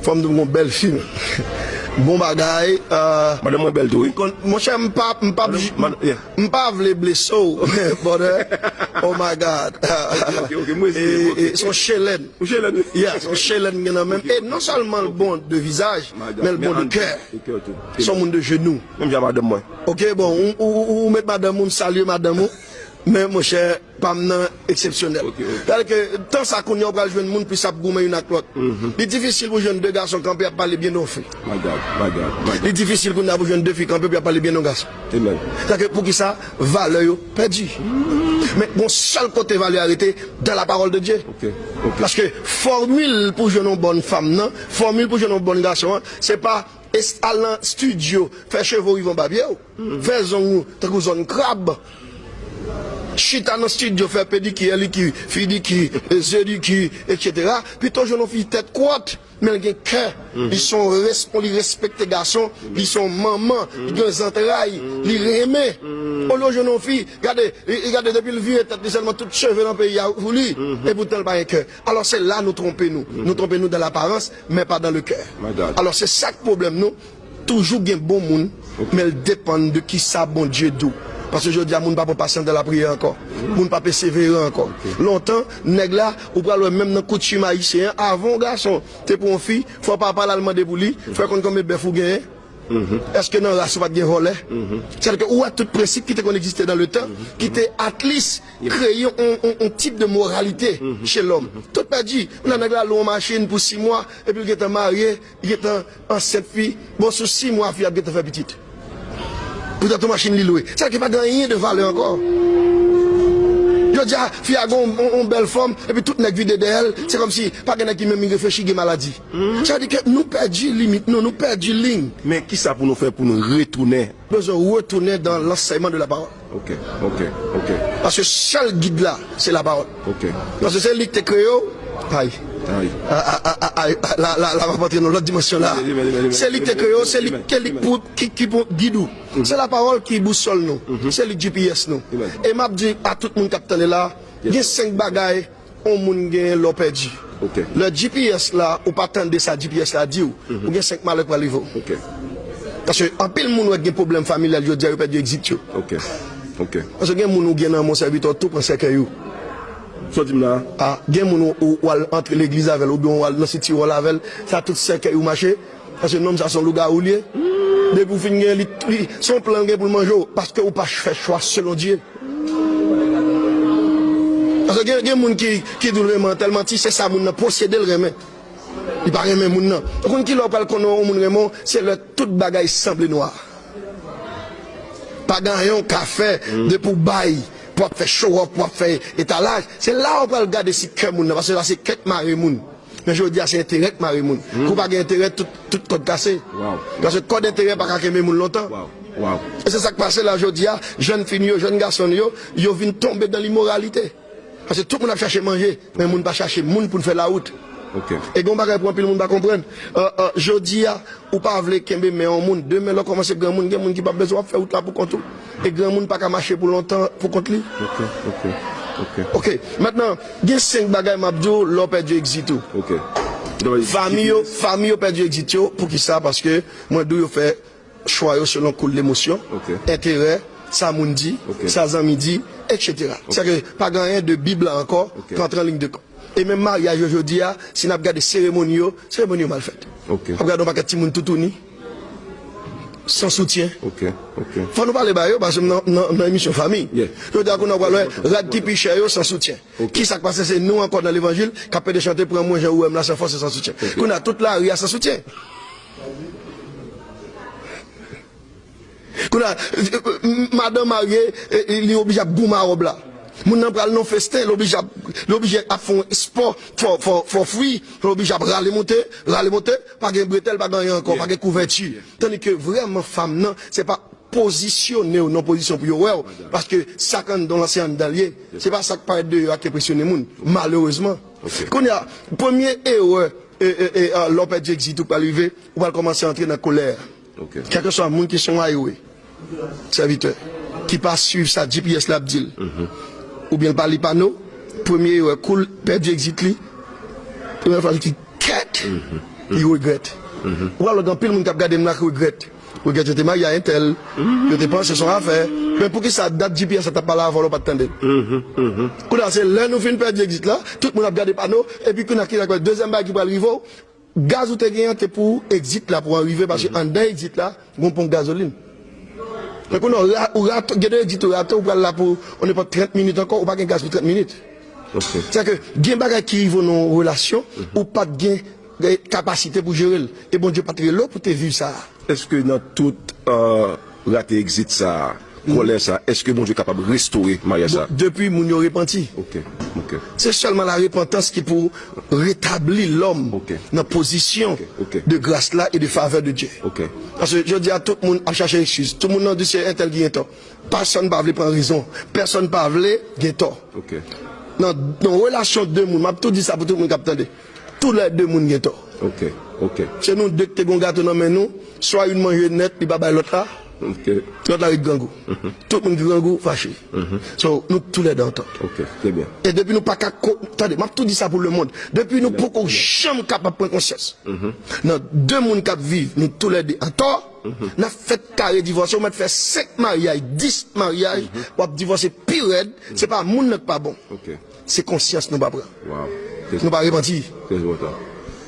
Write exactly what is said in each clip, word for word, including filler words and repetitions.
Fò m di w gon bèl fi. Bon bagay. Euh, madanm mwen bèl tou, wi. Monchè, m pa, m pa, m pa vle blese w, brother. Oh my God. Ok, ok, ok, m respeye, ok. Se yon chelèn. Yon chelèn, wi. Yeah, se yon chelèn m gen nan men m. E non sèlman l bon de vizaj, men l bon de kè. Se yon moun de jenou. Menm jan madanm mwen. Ok, bon, ou, ou, ou, ou met madanm ou, m salye madanm ou. Men monchè, pa m nan eksepsyonèl. Ok, ok. Sètadi ke tan sa kounye a ou pral jwenn moun plis ap goumen youn ak lòt. Li difisil pou jwenn de gason kanpe ap pale byen de yon fi. My God, my God, my God. Li difisil kounye a pou jwenn de fi kanpe pou y ap pale byen de yon gason. Amen. Sètadi ke poukisa valè yo pèdi. Men gon sèl kote valè a rete, dans la parole de Dieu. Ok, ok. Paske fòmil pou jwenn yon bòn fanm nan, fòmil pou jwenn yon bòn gason an, se pa al nan estidyo, fè cheve w rive anba pye w. Fè zong ou tankou zòn krab. Chita nan estidyo, fè pedikir, likir, fidikir, zedikir, etsetera. Pito jwenn yon fi tèt kwòt, men l gen kè. Li se yon respon, li respekte gason, li se yon manman, li gen zantray, li renmen. Olye w jwenn yon fi, gade, li, li gade depi l vire tèt li sèlman tout cheve nan peyi a pou li. Epoutan l pa gen kè. Alò se la nou twonpe nou. Nou twonpe nou dans l'apparence, men pa dans le cœur. Alò se sa k pwoblèm nou. Toujou gen bon moun, men l depann de kisa Bondye di w. Paske jodi a, moun pa pran pasyans dan lapriyè ankò. Moun pa pesevere ankò. Lontan, nèg la, ou pral wè menm nan koutim ayisyen an, avan yon gason te pran yon fi, fò papa l al mande pou li, fè konn konbyen bèf ou genyen. Èske nan ras ou pa t gen vòlè? Sètadi ke ou wè tout prensip ki te konn egziste dans le temps, ki te at least kreye yon, yon, yon tip de moralite chez l'homme. Tout pèdi. Ou nan nèg la lwe yon machin pou sis mwa, epi l gentan marye, li gentan ansent fi, bon, sou sis mwa fi ap gentan fè pitit. Poutan tout machin li lwe. Sa ki pa gen anyen de valè ankò. Jodi a, fi a gen yon, yon, yon bèl fòm, epi tout nèg vide dèyè l, se kòmsi pa gen nèg ki menm reflechi, gen maladi. Sa vle di ke nou pèdi limit nou, nou pèdi liy. Men kisa pou nou fè pou nou retounen? Bezwen retounen dans l'enseignement de la parole. Ok, ok, ok. Paske sèl gid la, se lapawòl. Ok. Paske se li ki te kreye w. Ay. Ay. A, a, a, a, ay, la, la, la, m ap antre nan lòt dimansyon la. Se li ki te kreye w, se li, se li pou, ki, ki pou gid ou. Se lapawòl ki bousòl nou. Se li G P S nou. E m ap di a tout moun k ap tande la, gen senk bagay yon moun genyen lè w pèdi. Lè G P S la, ou pa tande sa G P S la di w, ou gen senk malè k pral rive w. Paske anpil moun wè gen pwoblèm familyal jodi a, yo pèdi egzit yo. Paske gen moun ou gen nan men w, sèvitè w tou pran sèkèy ou. Sa w di m la? A, gen moun ou, ou, ou al antre legliz avè l, oubyen ou al nan sitiwòl avè l, sa tout sèkèy ou mache. Paske nonm sa se yon lougawou li ye. Depi w fin gen li, li, se yon plan l gen pou l manje w, paske ou pa fè chwa selon Dye. Paske gen, gen moun ki, ki di w renmen an tèlman ti, se sa moun nan posede l renmen. Li pa renmen moun nan. Ou konn ki lè w pral konnen yon moun renmen w, se lè tout bagay sanble nwa. Pa gen anyen w ka fè depi w bay, pou w ap fè show off, pou w ap fè etalaj. Se la w pral gade si kè moun nan, paske la se kè k mare moun. Men jodi a se enterè k mare moun. Kou pa gen enterè, tout, tout kòd kase. Paske kòd enterè pa ka kenbe moun lontan. E se sa k pase la jodi a, jèn fi n yo, jèn gason n yo, yo vin tonbe dan limoralite. Paske tout moun ap chache manje, men moun pa chache moun pou n fè lawout. E gen yon bagay pou anpil moun pa konprann. Euh, euh, jodi a, ou pa vle kenbe men yon moun. Demen, lè w kòmanse granmoun, gen moun ki p ap bezwen w ap fè wout la pou kont ou. E granmoun pa ka mache pou lontan pou kont li. Ok, ok, ok. Ok, mentnan, gen senk bagay m ap di w lè w pèdi egzit ou. Ok. Fanmi yo, fanmi yo pèdi egzit yo. Poukisa? Paske mwen di w yo fè chwa yo selon koul lemosyon, enterè, sa moun di, sa zanmi di, etsetera. Sètadi ke pa gen anyen de Bib la ankò k antre an liy de kont. E menm maryaj yo jodi a, si n ap gade seremoni yo, seremoni yo mal fèt. W ap gade yon pakèt timoun toutouni, san soutyen. Fò nou pale ba yo, paske m nan, nan, nan emisyon fanmi. Jodi a, kounye a, w pral wè rad ki pi chè yo san soutyen. Kisa k pase? Se nou ankò nan levanjil k ap pede chante, pran mwen jan ou wè m la, san fòs e san soutyen. Kounye a, tout lari a san soutyen. Kounye a, madanm marye, e, e, li oblije ap goumen a wòb la. Moun nan pral nan festen, li oblije ap, li oblije ap fè yon espò, fò, fò, fò fri, li oblije ap rale monte, rale monte, pa gen bretèl, pa gen anyen ankò, pa gen kouvèti. Tandike vrèman fanm nan, se pa pozisyone w nan pozisyon pou yo wè w, paske sa k anndan w lan se anndan l ye. Se pa sa k parèt deyò a k enpresyone moun, malerezman. Kounye a, premye erè, e, e, e, a, lè w pèdi egzit ou pral rive, ou pral kòmanse antre nan kolè. Kèlkeswa moun ki se yon highway, sèvitè, ki pa swiv sa G P S la ap di l, oubyen l pa li pano, premye erè, kou l pèdi egzit li, premye fraz li di, kèt! Li regrèt. Ou pral wè gen anpil moun k ap gade m la ki regrèt. Regrèt yo te marye a entèl, yo te panse se yon afè. Men poukisa dat G P S la t ap pale avè w la ou pa t tande l? Kounye a se lè nou fin pèdi egzit la, tout moun ap gade pano, epi kounye a ki dezyèm bagay ki pral rive w, gaz ou te genyen an te pou egzit la pou an rive, paske anndan egzit la, gen yon ponp gazolin. Men kounye a, ou ra-, ou rate, gen de egzit ou rate, ou pral la pou, on nenpòt trant minit ankò, ou pa gen gaz pou trant minit. Sèke gen bagay ki rive w nan yon relasyon, ou pa t gen, gen kapasite pou jere l. E Bondye pa t rele w pou te viv sa a. Èske nan tout, euh, rate egzit sa a, kòlè sa a, èske Bondye kapab restore maryaj sa a? Depi moun yo repanti. Ok, ok. Se sèlman la repantans ki pou retabli lòm nan pozisyon de gras la e de favè de Dye. Ok. Paske jodi a, tout moun ap chache eskiz. Tout moun nan di se entèl ki gen tò. Pèsonn pa vle pran rezon. Pèsonn pa vle gen tò. Ok. Nan, nan relasyon de moun, m ap tou di sa pou tout moun k ap tande. Toulède moun gen tò. Ok, ok. Se nou de ki te gen yon gato nan men nou, swa youn manje nèt, li pa bay lòt la, lòt la ret grangou. Tout moun ki grangou, fache. So, nou toulède an tò. Ok, trè byen. E depi nou pa ka ko-, tande, m ap tou di sa pou lemonn. Depi nou poko janm kapab pran konsyans. Nan de moun k ap viv, nou toulède an tò, n ap fèt kare divòse, ou mèt fè senk maryaj, dis maryaj, w ap divòse pi rèd, se pa moun nan k pa bon. Ok. Se konsyans nou pa pran. Nou pa repanti. Trè enpòtan.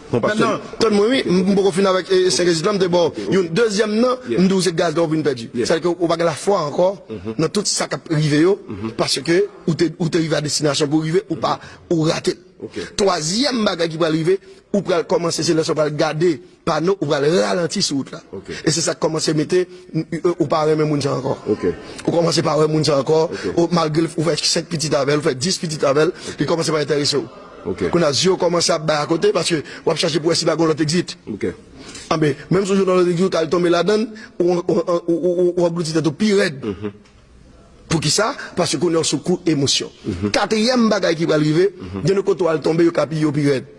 Mentnan, tann mwen wi, m poko fin avèk, e, senk egzit la, m te ba w youn. Dezyèm nan, m di w se gaz la w vin pèdi. Sa vle di ke ou pa gen lafwa ankò nan tout sa k ap rive yo, paske ou te, ou te rive a destinasyon pou w rive, ou pa, ou rate l. Twazyèm bagay ki pral rive, ou pral kòmanse, se lè sa w pral gade pano, ou pral ralanti sou wout la. E se sa k kòmanse mete, ou pa renmen moun sa ankò. Ou kòmanse pa wè moun sa ankò, ou, malgre ou fè senk pitit avè l, ou fè dis pitit avè l, li kòmanse pa enterese w. Kounye a, zye w kòmanse ap bay akote, paske w ap chache pou wè si pa gen yon lòt egzit. Anben, menm si w jwenn yon lòt egzit, ou ka al tonbe ladan l, ou, ou, ou, ou, ou, ou anglouti tèt ou pi rèd. Poukisa? Paske kounye a w sou kou emosyon. Katriyèm bagay ki pral rive, gen de kote w al tonbe, yo ka piye w pi rèd.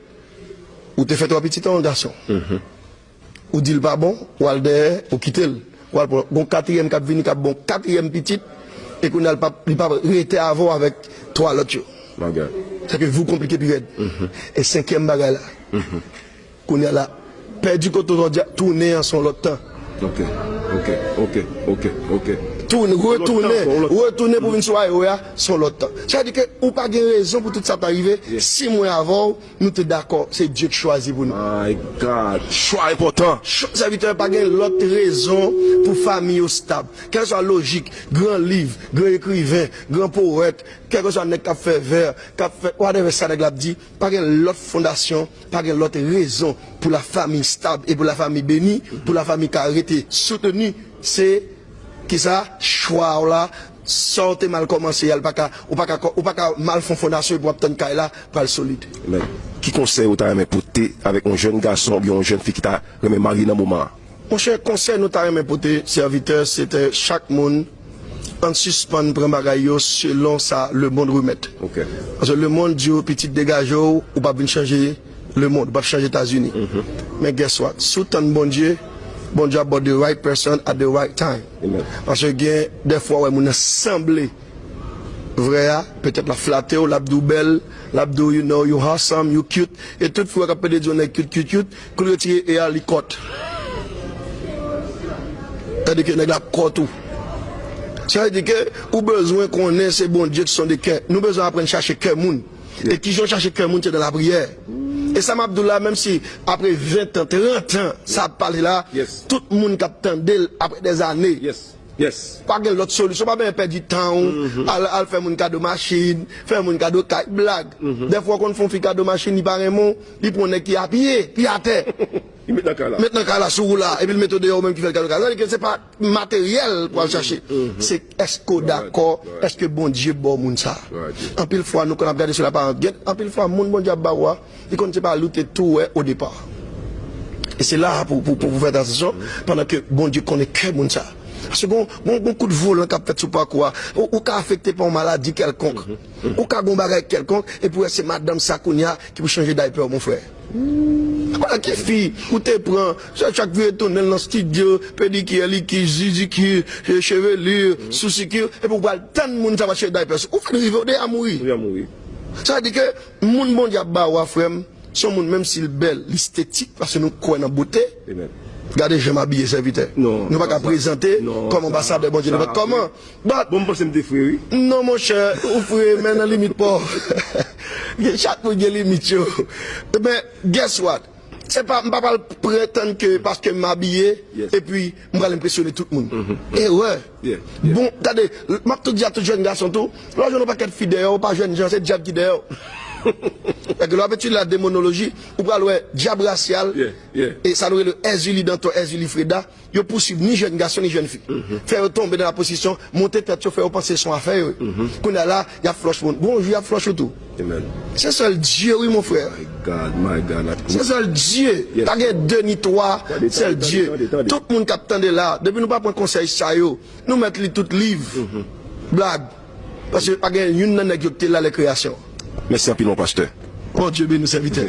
Ou te fè twa pitit an yon gason. Ou di l pa bon, ou al dèyè, ou kite l. Ou al pran, gon katriyèm k ap vini, k ap bon katriyèm pitit, e kounye a l p ap, li p ap rete avè w avèk twa lòt yo. Sa ke vi w konplike pi rèd. E senkyèm bagay la, kounye a la, pèdi kote w jodi a, tounen an se yon lòt tan. Ok, ok, ok, ok, ok. Tounen, retounen, retounen pou vin sou highway a, se yon lòt tan. Sa vle di ke ou pa gen rezon pou tout sa ta rive. Si mwen avè w, nou te dakò, se Dye k chwazi pou nou. My God, chwa enpòtan. Sèvitè, pa gen lòt rezon pou fanmi yo stab. Kèlkeswa lojik, gran liv, gran ekriven, gran powèt, kèlkeswa nèg k ap fè vè, k ap fè whatever sa nèg la ap di, pa gen lòt fondasyon, pa gen lòt rezon pou lafanmi stab e pou lafanmi beni, pou lafanmi ka rete soutni. Se kisa? Chwa w la, sa w te mal kòmanse a, l pa ka, ou pa ka, ou pa ka mal fè yon fondasyon epi w ap tann kay la pral solid. Amen. Ki konsèy ou ta renmen pote avèk yon jèn gason oubyen yon jèn fi ki ta renmen marye nan moman an? Monchè, konsèy nou ta renmen pote sèvitè, se te chak moun, ann sispann pran bagay yo selon sa lemonn remèt. Paske lemonn di w, pitit, degaje w, ou p ap vin chanje lemonn, ou p ap chanje Etazini. Men guess what? Si w tann Bondye, Bondye ap ba w the right person at the right time. Paske gen dèfwa w wè moun nan sanble vrè a, petèt l ap flate w, l ap di w bèl, l ap di w, you know, you handsome, you cute. E tout fi w wè k ap pede di yon nèg cute, cute, cute, kou l retire e a, li kòt. Tandike nèg la ap kòt ou. Sa vle di ke ou bezwen konnen se Bondye ki sonde kè. Nou bezwen aprann chache kè moun. E kijan w chache kè moun, se nan lapriyè. E sa m ap di w la, menm si apre ven tan, trant an, sa ap pale la, tout moun k ap tande l apre dèzane. Pa gen lòt solisyon, pa bezwen pèdi tan w, al, al fè moun kado machin, fè moun kado kay, blag. Dèfwa w konn fè yon fi kado machin, li pa renmen w, li pran yon nèg ki a pye, ki atè. Li met nan kay la. Met nan kay la sou ou la, epi l mete w deyò, ou menm ki fè l kado kay. Sa vle di ke se pa materyèl pou al chache. Se èske w dakò, èske Bondye ba w moun sa. Anpil fwa, nou konn ap gade sou laparans. Gen anpil fwa, moun Bondye ap ba ou a, li konn se pa li w te tou wè o depa. E se la a pou, pou, pou, pou fè atansyon, pandan ke Bondye konnen kè moun sa. Paske gon, gon, gon kout volan k ap fèt sou pakou a. Ou, ou ka afekte pa yon maladi kèlkonk. Ou ka gon bagay kèlkonk, epi w wè se madanm sa kounye a ki pou chanje daypè w, mon frè. Kounye a ki fi ou te pran, chak, chak vire tounen l nan estidyo, pedikir, likir, zizikir, e, chevelure, sousikir, epi w pral tann moun sa va chanje daypè sou ou, fè l rive w deja mouri. Ou deja mouri. Sa vle di ke moun Bondye ap ba ou a, frè m, Se yon moun, menm si l bèl, li estetik, paske nou kwè nan bote. Gade jan m abiye, sèvitè. Nou pa ka prezante kòm anbasadè Bondye nenpòt kòman. But, bon, m panse m te fre, wi. Non, monchè, ou fre, men nan limit pa w. Chak moun gen limit yo. Men, guess what? Se pa, m pa pral pretann ke paske m abiye, epi m pral enpresyone tout moun. Erè. Bon, gade, m ap tou di a tout jèn gason tou, lè w jwenn yon pakèt fi dèyè w, pa jwenn jan, se dyab ki dèyè w. Paske lè w ap etidye la demonoloji, ou pral wè dyab rasyal, e sa nou rele Èzili Danton, Èzili Freda, yo pouswiv ni jèn gason ni jèn fi. Fè yo tonbe nan la pwostisyon, monte tèt yo, fè yo panse se yon afè yo ye. Kounye a la, y ap flòch moun. Gon jou y ap flòch ou tou. Se sèl Dye wi, mon frè. Se sèl Dye. Pa gen de ni twa, sèl Dye. Tout moun k ap tande la, depi nou pa pran konsèy sa yo, nou mèt li tout liv. Blag. Paske pa gen youn nan nèg yo ki te la lè kreyasyon. Mèsi anpil, mon pastè. Bondye beni w, sèvitè.